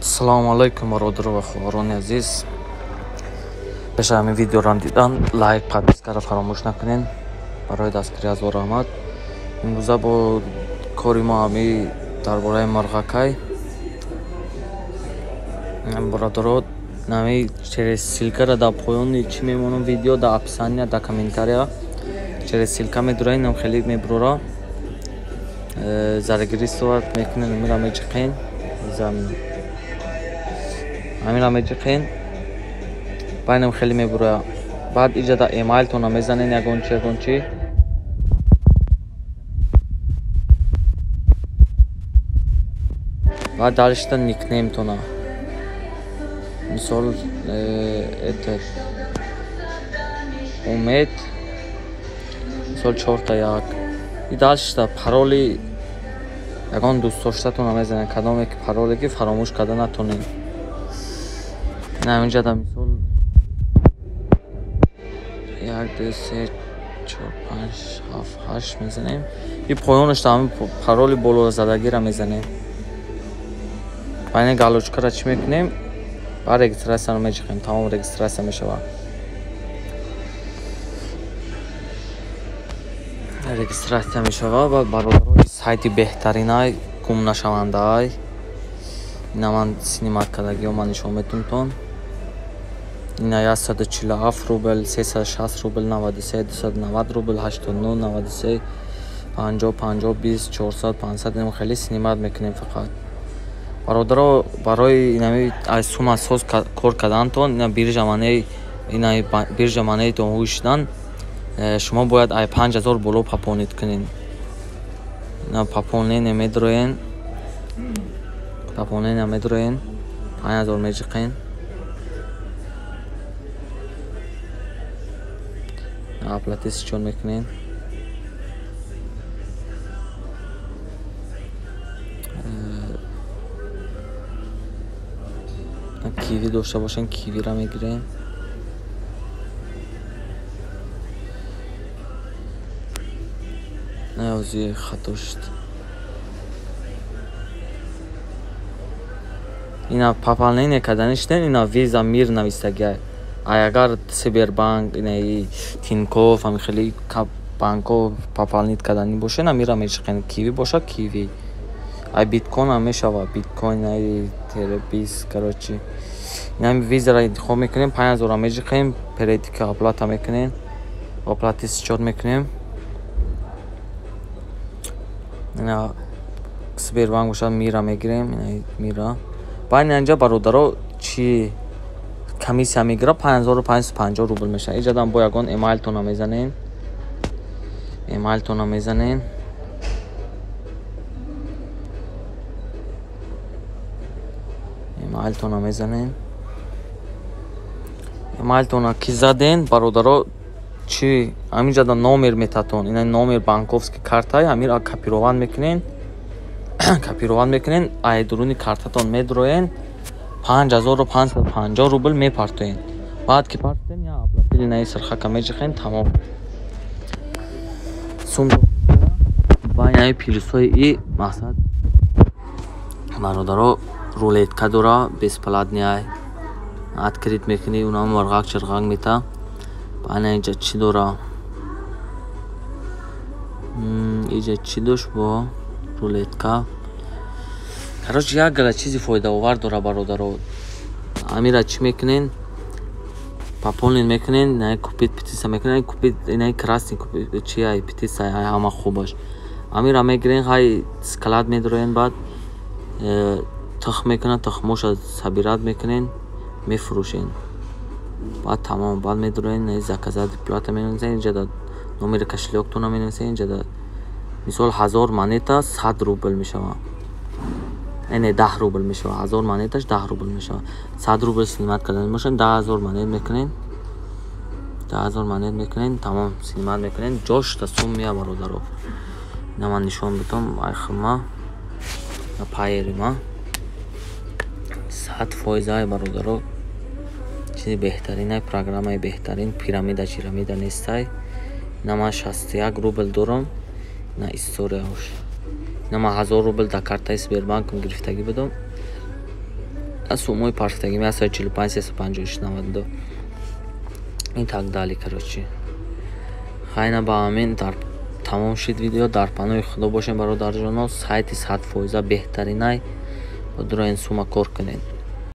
Салому алайкум, бародару ва хоҳарони азиз. Пеш аз ҳамин видеоро дидан, лайк, подпискаро фаромӯш накунед. Барои дастгирӣ ҳазор раҳмат. Имрӯза бо кори мо ҳами дар бораи мурғакай. Бародаро, нами через ссылкаро дар поёни чӣ мемонам видео, дар описания, дар комментария через ссылка медураед, нам хеле мебурора. Зарегистрировать мекунед, амира меҷиқен. Амира меҷиқен. Байнам хеле мебуроя. Баъд иҷа дар эмайлтона мезанен ягон чи, ягон чи. Баъд дальше никнеймтона. Мисол, этот Умед, мисол 4-1. И дальше пароли ягон дӯстдоштатона мезанен, кадоме ки пароле ки фаромӯш карда натонед. На инҷа да мисол 1 2 3 4 5 7 8 мезанем. И поёнаш ҳамин пароли боло задагиро мезанем. Байни галочкаро чӣ мекунем? Баъд регистратсияро меҷиқем, тамом регистратсия мешавад. Регистратсия мешавад ва бародаро сайти беҳтаринай, гум нашавандаай. Ина ман снимат кардагиҳо ман нишон метумтон. Ина 147 рубл, 360 рубл, 93, 290 рубл, 89, 93, 50, 50, 20, 400, 500. Инам хеле снимат мекунем фақат. Бародаро, барои инами аз сума соз кор кардантон, ина биржа маней, ина биржа манейтон ҳуй шудан, шумо бояд ай 5000 боло пополнит кунед. Ина пополнение медроен, пополнение медроен, 5000 меҷиқен. Оплатить чон мекунед. Киви дошта бошен, кивиро мегирем. Не, хато шуд. Ина пополнение кардани шуден, ина виза мир навистагиай. Агар Сбербанк, ина Тинькофф, ҳамин хеле банкҳо пополнить кардани бошен, амира мечиқен. Киви боша, киви. Ай биткоин ҳам мешавад, биткоин ай TRB, короче. Ина визаро интихоб мекунем, 5000 меҷиқем, перейти к оплата мекунем, оплати счёт мекунем. Ина Сбербанк бошад, мира мегирем, ина мира. Баъд инҷа бародаро чи комиссия мегирад, 5550 рубл мешавад. Иҷадан бо ягон эмайлтона мезанем. Эмайлтона мезанем. Эмайлтона мезанем. Эмайлтона ки заден, бародаро, чи ҳаминҷа номер метатон. Ина номер банковский картай, ҳамира копирован мекунен. Копирован мекунен, ай дуруни картатон медроен, 5550 рубл мепартоен. Баъд ки партоен, я оплатили наи сирхака меҷиқен, тамом. Сум байнаи плюсҳои и мақсад бародаро рулетка дора, бесплатный. Открыть мекунӣ, унам мурғак чирғак мета. Байна инҷа чӣ дора? Инҷа чӣ дошт бо рулетка? Короче, як гала чизи фоидаовар дора бародаро. Амира чӣ мекунен? Пополнить мекунен, на купить птица мекунен, купить на красный купить чи ай птица ай ҳама хубаш. Амира мегирен, ҳай склад медроен, баъд тухм мекунад, тухмоша собират мекунен, мефурӯшен. Баъд тамом, баъд медроен, заказать плата менависен, инҷа да номери кошелёктона менависен, инҷа да мисол 1000 монета 100 рубл мешавад. Не, 10 рубл мешавад. 1000 монеташ 10 рубл мешавад. 100 рубл снимат кардан бошен, 10000 монет мекунен. 10000 монет мекунен, тамом снимат мекунен. Ҷош та сум мея бародаро. Ина ман нишон бидам, ай хима пайерима. 100% ай бародаро. Чизи беҳтарин, программаи беҳтарин, пирамида чирамида нестай. Ина ман 61 рубл дорам. Ина историяош. Ина ман 1000 рубл дар картаи Сбербанкам гирифтагӣ будам. Суммаи партофтагим 145, 356, 92 и так далее. Короче, хайна, ба ҳамин дар тамом шид видео. Дар паноҳи Худо бошем, бародарҷоно. Сайти 100% беҳтаринай, дуроин сума кор кунед.